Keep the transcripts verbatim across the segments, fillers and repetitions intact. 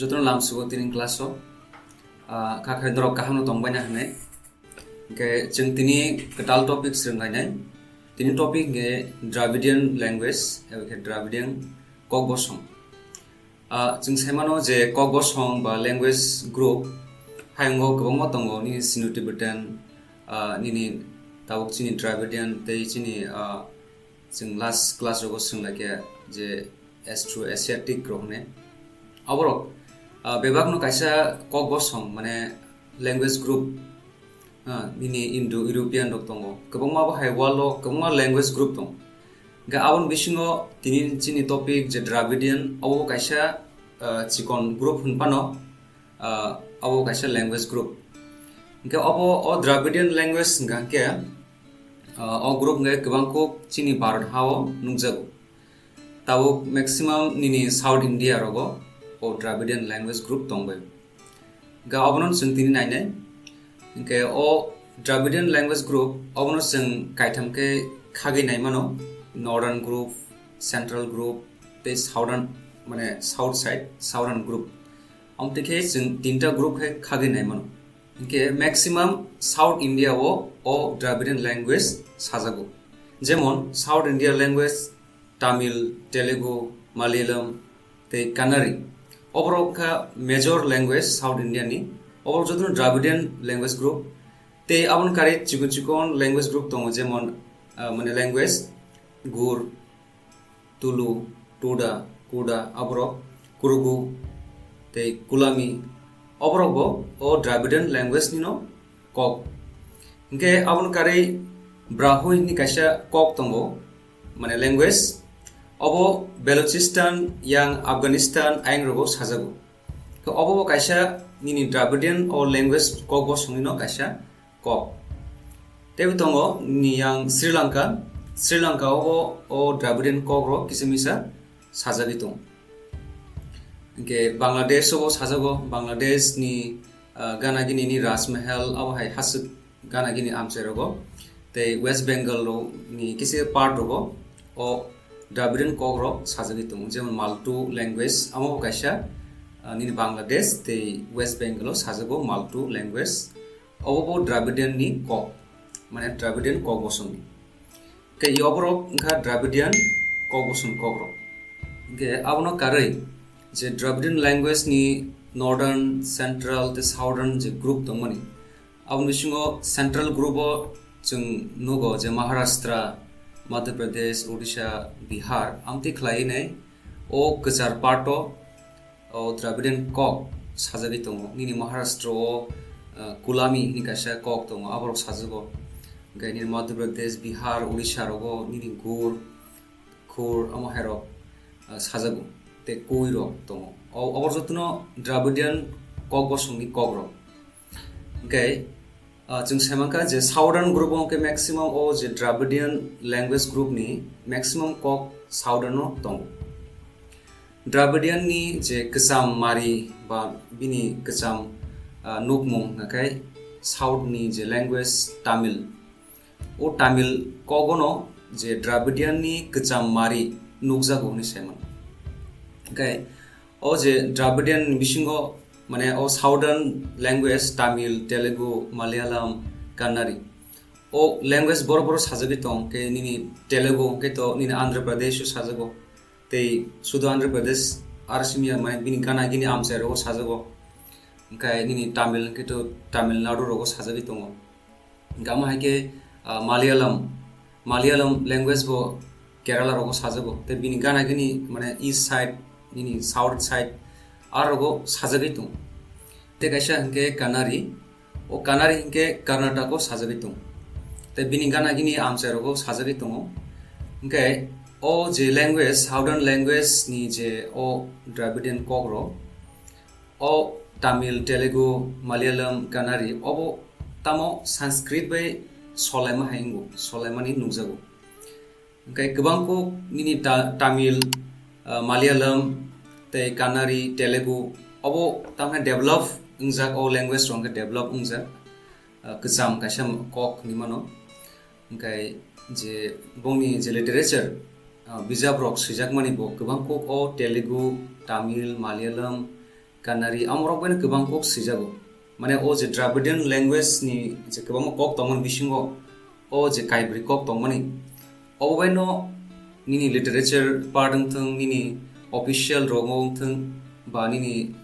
Jotono lamsugo tini class o, ah, kha khai norok kaham no tongbaina hinwi. Hwnkhe chwng tini kwtal topic swrwnglainai. Tini topic hwnkhe Dravidian language, abo khe Dravidian kok bosong. Ah, chwng sai mano je kok bosong ba language group hayungo kwbangma tongo, nini Sino-Tibetan, ah, nini tabuk chini Dravidian tei chini, ah, chwng last class rogo swnglaikha je Austro-Asiatic rok hwnwi. Aborok, ah, bebakno kaisa kok bosong, mane language group, ah, nini Indo-European rok tongo. Kwbangma bo hai world o kwbangma language group tongo. Hwnkhe aboni bisingo tini chini topic je Dravidian, obo kaisa, ah, chikon group hwn phano, ah, abo kaisa language group. Hwnkhe obo o Dravidian language hwnkha hwnkhe, ah, o group hwnkhe kwbang kuk chini Bharat ha o nukjago. Tabuk maximum nini South India rogo o Dravidian language group tongbai. Hwnkhe obono chwng tini nainai. Hwnkhe o Dravidian language group obono chwng kaitham khe khagwi nai mano, Northern group, Central group, tei Southern, mane South side, Southern group. Amtwi khe chwng tinta group khe khagwi nai mano. Hwnkhe maximum South India o, o Dravidian language sajago. Jemon South India language Tamil, Telugu, Malayalam, tei Kannada. Oborok wngkha major language South India ni. Oborok jotono Dravidian language group. Tei aboni karwi chikon chikon language group tongo, jemon, ah, mane language Gur, Tulu, Tuda, Kuda, aborok Kurugu, tei Kulami, oborok bo o Dravidian language nino kok. Hwnkhe aboni karwi Brahui hwnwi kaisa kok tongo, mane language, obo Balochistan yang Afghanistan ayang rogo sajago. Khe obo bo kaisa nini Dravidian o language kok bosongni no kaisa kok. Teibo tongo nini yang Sri Lanka. Sri Lanka o, o Dravidian kok rok kisa misa sajagwi tongo. Hwnkhe Bangladesh o bo sajago, Bangladesh ni, ah, gana gini ni Raj Mahal, abo hai haswk gana gini amchai rogo. Tei West Bengal rok ni kisa part rogo o Dravidian kok rok sajagwi tongo, jemon Maltu language, amo bo kaisa, ah, nini Bangladesh tei West Bengal o sajago Maltu language. Obo bo Dravidian ni kok, mane Dravidian kok bosong ni. Khe oborok wngkha Dravidian kok bosong kok rok. Hwnkhe abono karwi je Dravidian language ni Northern, Central tei Southern je group tongmani, aboni bisingo Central group o chwng nugo je Maharashtra, Madhya Pradesh, Odisha, Bihar, amtwi khlaiwi nai o kwchar part o, o Dravidian kok sajagwi tongo. Nini Maharashtra o, ah, Kulami hwnwi kaisa kok tongo, aborok sajago. Hwnkhe nini Madhya Pradesh, Bihar, Odisha rogo nini Gur, Khur, amo hai rok, ah, sajago. Tei Kui rok tongo. O, obor jotono Dravidian kok bosongni kok rok. Hwnkhe, ah, chwng sai mankha je Southern group o hwnkhe maximum o je Dravidian language group ni maximum kok Southern o tongo. Dravidian ni je kwcham mari ba bini kwcham, ah, nukmung hwnkhe South ni je language Tamil. O Tamil kogono je Dravidian ni kwcham mari nukjago hwnwi sai mano. Hwnkhe o je Dravidian ni bisingo, mane o Southern language Tamil, Telugu, Malayalam, Kannada. O language borok borok sajagwi tong, khe nini Telugu hwnkhe to nini Andhra Pradesh o sajago. Tei sudu Andhra Pradesh, R C M ya, mane bini gana gini amchai rogo sajago. Hwnkhe nini Tamil hwnkhe to Tamil Nadu rogo sajagwi tongo. Hwnkhe amo hai khe, ah, Malayalam, Malayalam language bo Kerala rogo sajago. Tei bini gana gini, mane east side, nini south side, a rogo sajagwi tongo. Tei kaisa hwnkhe Kannada, o Kannada hwnkhe Karnataka o sajagwi tongo. Tei bini gana gini amchai rogo sajagwi tongo. Hwnkhe o je language, Southern language ni je o Dravidian kok rok, o Tamil, Telugu, Malayalam, Kannada, obo tamo Sanskrit bai solaima hai wngo, solaimani nukjago. Hwnkhe kwbang kok nini Ta-, Tamil, ah, Malayalam, tei Kannada, Telugu, obo tamkhe develop wngjak, o language rok hwnkhe develop wngjak, ah, kwcham kaisa kok hinwi mano. Hwnkhe je bongni je literature, ah, bijap rok swijakmani bo kwbang kok o Telugu, Tamil, Malayalam, Kanari, amorok baino kwbang kok swijago. Mane o je Dravidian language ni je kwbangma kok tongmani bisingo o je kaibrwi kok tongmani, obo baino nini literature part wngthwng, nini official rogo wngthwng, ba nini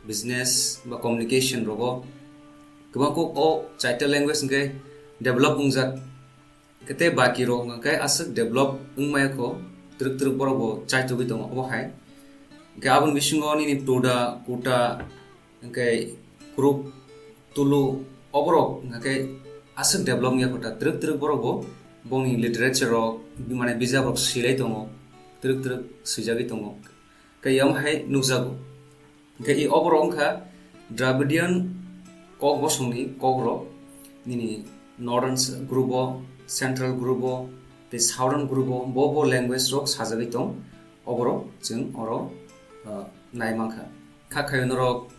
business ba communication rogo kwbang kok o chaita language hwnkhe develop wngjak. Hwnkhe tei baki rok hwnkhe aswk develop wngmaya kho, twrwk twrwk borok bo chaitugwi tongo obo hai. Hwnkhe aboni bisingo nini Toda, Kuta, hwnkhe Kuruk, Tulu, oborok hwnkhe aswk develop wngya kho ta, twrwk twrwk borok bo bongni literature rok, mane bijap rok swilai tongo, twrwk twrwk swijagwi tongo. Hwnkhe yam hai nukjago. Hwnkhe i oborok wngkha Dravidian kok bosongni kokrok, nini Northern group o, Central group o, tei Southern group o bo bo language rok sajagwi tong, oborok chwng oro, ah, nai mankha. Kha khayo norok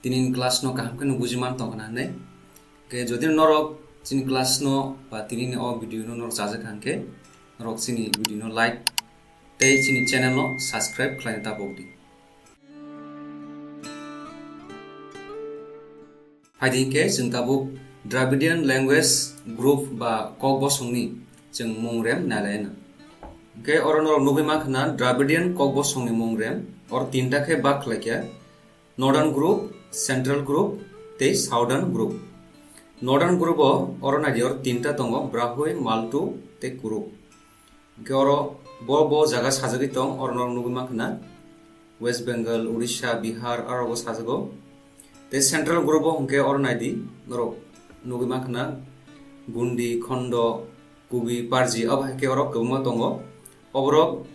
tini ni class no kaham khe no buji man tong khna hinwi. Hwnkhe jodi norok chini class no ba tini ni o video no norok chajak kha hwnkhe norok chini video no like tei chini channel no subscribe khlaina ta pok di. Phaidi hwnkhe chwng tabuk Dravidian language group ba kok bosongni chwng mung rem nai lai no. Hwnkhe oro norok nugwi mankha na Dravidian kok bosongni mung rem, oro tinta khe bak khlai kha, Northern group, Central group tei Southern group. Northern group o oro naidi oro tinta tongo, Brahui, Maltu tei Kuruk. Hwnkhe oro bo bo jaga sajagwi tong, oro norok nugwi mankha na West Bengal, Odisha, Bihar, aro bo sajago. Tei Central group o hwnkhe oro naidi norok nugwi mankha na Gundi, Khondo, Kubi, Parji, abo hai khe oro kwbangma tongo. Oborok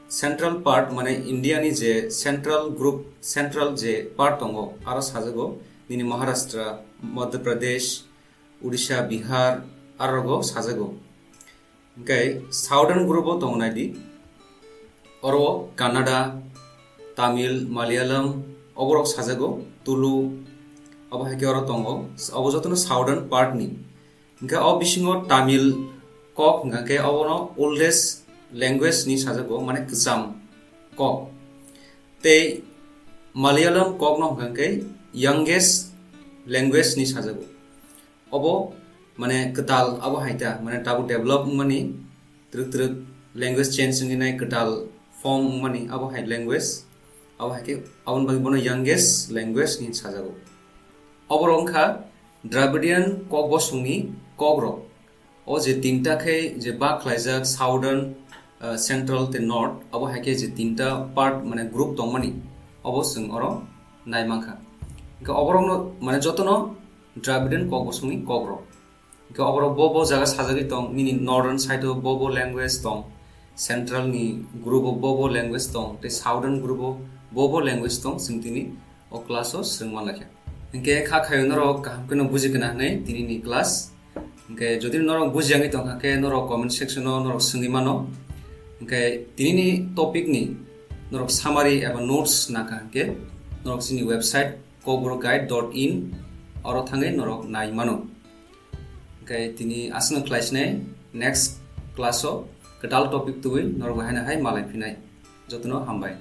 Central part, mane India ni je Central group, Central je part tongo, aro sajago nini Maharashtra, Madhya Pradesh, Odisha, Bihar, aro rogo sajago. Hwnkhe Southern group o tongo naidi, oro Kannada, Tamil, Malayalam, oborok sajago, Tulu, abo hai khe oro tongo, obo jotono Southern part ni. Hwnkhe o bisingo Tamil kok hwnkha khe obono oldest language ni sajago, mane kwcham kok. Tei Malayalam kok no hwnkha khe youngest language ni sajago. Obo mane kwtal, abo hai ta, mane tabuk develop wngmani, twrwk twrwk language change wngwi nai, kwtal form wngmani, abo hai language, abo hai khe aboni bagwi bono youngest language hinwi sajago. Oborok wngkha Dravidian kok bosongni kokrok. O je tinta khe je bak khlaijak, Southern, ah, Central tei North, abo hai khe je tinta part, mane group tongmani, obo chwng oro nai mankha. Hwnkhe oborokno, mane jotono Dravidian kok bosongni kokrok. Hwnkhe oborok bo bo jaga sajagwi tong, nini Northern side o bo bo language tong, Central ni group o bo bo language tong, tei Southern group o bo bo language tong, chwng tini o class o swrwng man laikha. Hwnkhe kha khayo norok kaham kheno buji khna hinwi tini ni class. Hwnkhe jodi norok buji yangwi tongkha khe norok comment section o norok swngwi mano. Hwnkhe tini ni topic ni norok summary eba notes nangkha hwnkhe norok chini website kokborok guide dot in oro thangwi norok nai mano. Hwnkhe tini aswkno khlai sinai, next class o kwtal topic tubui norok bai haino hai malai phinai. Jotono hambai.